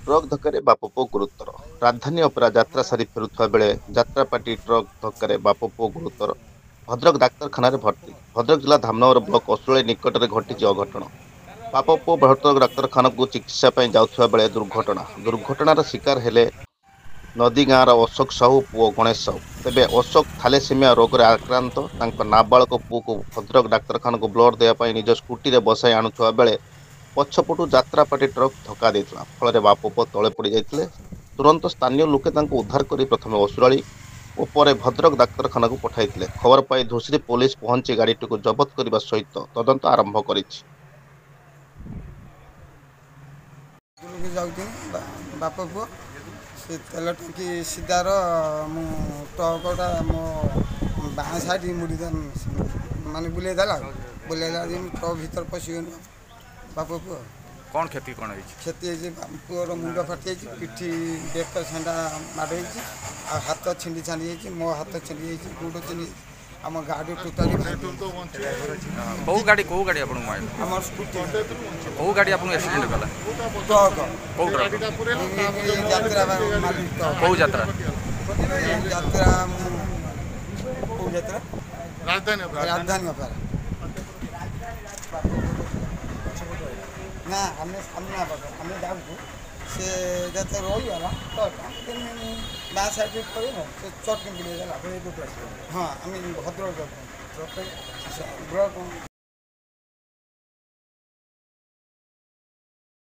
Truck ଧକ୍କାରେ ବାପ ପୁଅ ଗୁରୁତର। ରାଜଧାନୀ ଅପେରା ଯାତ୍ରା ସାରି ଫେରୁଥିବା ବେଳେ ଯାତ୍ରାପାର୍ଟି ଟ୍ରକ୍ ଧକ୍କାରେ ବାପ ପୁଅ ଗୁରୁତର, ଭଦ୍ରକ ଡାକ୍ତରଖାନାରେ ଭର୍ତ୍ତି। ଭଦ୍ରକ ଜିଲ୍ଲା ଧାମନଗର ବ୍ଲକ ଅସୁରାଳି ନିକଟରେ ଘଟିଛି ଅଘଟଣ। ବାପ ପୁଅ ଭଦ୍ରକ ଡାକ୍ତରଖାନାକୁ ଚିକିତ୍ସା ପାଇଁ ଯାଉଥିବା ବେଳେ ଦୁର୍ଘଟଣା। ଦୁର୍ଘଟଣାର ଶିକାର ହେଲେ ନଦୀ ଗାଁର ଅଶୋକ ସାହୁ ପୁଅ ଗଣେଶ ସାହୁ। ତେବେ ଅଶୋକ ଥାଲେସିମିଆ ରୋଗରେ ଆକ୍ରାନ୍ତ। ତାଙ୍କ ନାବାଳକ ପୁଅକୁ ଭଦ୍ରକ ଡାକ୍ତରଖାନାକୁ ବ୍ଲଡ୍ ଦେବା ପାଇଁ ନିଜ ସ୍କୁଟିରେ ବସାଇ ଆଣୁଥିବା ବେଳେ ପଛପଟୁ ଯାତ୍ରାପାର୍ଟି ଟ୍ରକ୍ ଧକ୍କା ଦେଇଥିଲା। ଫଳରେ ବାପ ପୁଅ ତଳେ ପଡ଼ିଯାଇଥିଲେ। ତୁରନ୍ତ ସ୍ଥାନୀୟ ଲୋକେ ତାଙ୍କୁ ଉଦ୍ଧାର କରି ପ୍ରଥମେ ଅସୁରାଳି ଓ ପରେ ଭଦ୍ରକ ଡାକ୍ତରଖାନାକୁ ପଠାଇଥିଲେ। ଖବର ପାଇ ଧୂସରି ପୋଲିସ ପହଞ୍ଚି ଗାଡ଼ିଟିକୁ ଜବତ କରିବା ସହିତ ତଦନ୍ତ ଆରମ୍ଭ କରିଛି। ସ୍କୁଲକୁ ଯାଉଥିଲି ବାପ ପୁଅ, ସେ ତେଲ ଟାଙ୍କି ସିଧାର ମୁଁ ଟ୍ରକଟା ମୋ ବାଁ ସାଇଡ଼୍ ମୁଡ଼ି ମାନେ ବୁଲେଇ ଦେଲା। ଆଉ ବୁଲେଇଲା ଯେମିତି ଟ୍ରକ୍ ଭିତରେ ପଶିଗଲୁ ବାପ ପୁଅ। କ'ଣ କ୍ଷତି କ'ଣ ହେଇଛି? କ୍ଷତି ହେଇଛି, ପୁଅର ମୁଣ୍ଡ ଫାଟି ଯାଇଛି, ପିଠି ବେକ ସେଣ୍ଡା ମାଡ଼ ହେଇଛି, ଆଉ ହାତ ଛିଣ୍ଡି ଛାଣ୍ଡି ଯାଇଛି, ମୋ ହାତ ଛିଣ୍ଡି ଯାଇଛି, ଗୋଡ଼ ଛିଣ୍ଡି ଯାଇଛି, ଆମ ଗାଡ଼ି ଟୋଟାଲି। କେଉଁ ଗାଡ଼ି, କେଉଁ ଗାଡ଼ି ଆପଣଙ୍କୁ ମାରିଲା? ଆମର ସ୍କୁଟି। କେଉଁ ଗାଡ଼ି ଆପଣଙ୍କୁ ଆକ୍ସିଡେଣ୍ଟ କଲା? ଟ୍ରକ୍। କେଉଁ ଟ୍ରକ୍? ଯାତ୍ରା ମାଲିକ ଟ୍ରକ୍। କେଉଁ ଯାତ୍ରା? ଯାତ୍ରା କେଉଁ ଯାତ୍ରା? ରାଜଧାନୀ ଅପେରା। ନା, ଆମେ ସାମ୍ନା ପାଖ ଆମେ ଯାଉଛୁ, ସେ ଯେତେ ରହିଗଲା ଟ୍ରକ୍ଟା ବାଁ ସାଇଡ଼୍ ପଳେଇବ, ସେ ଚଟକି ବୁଲେଇଦେଲା। ହଁ, ଆମେ ଭଦ୍ରକ ଯାଉଛୁ। ବ୍ଲକ୍।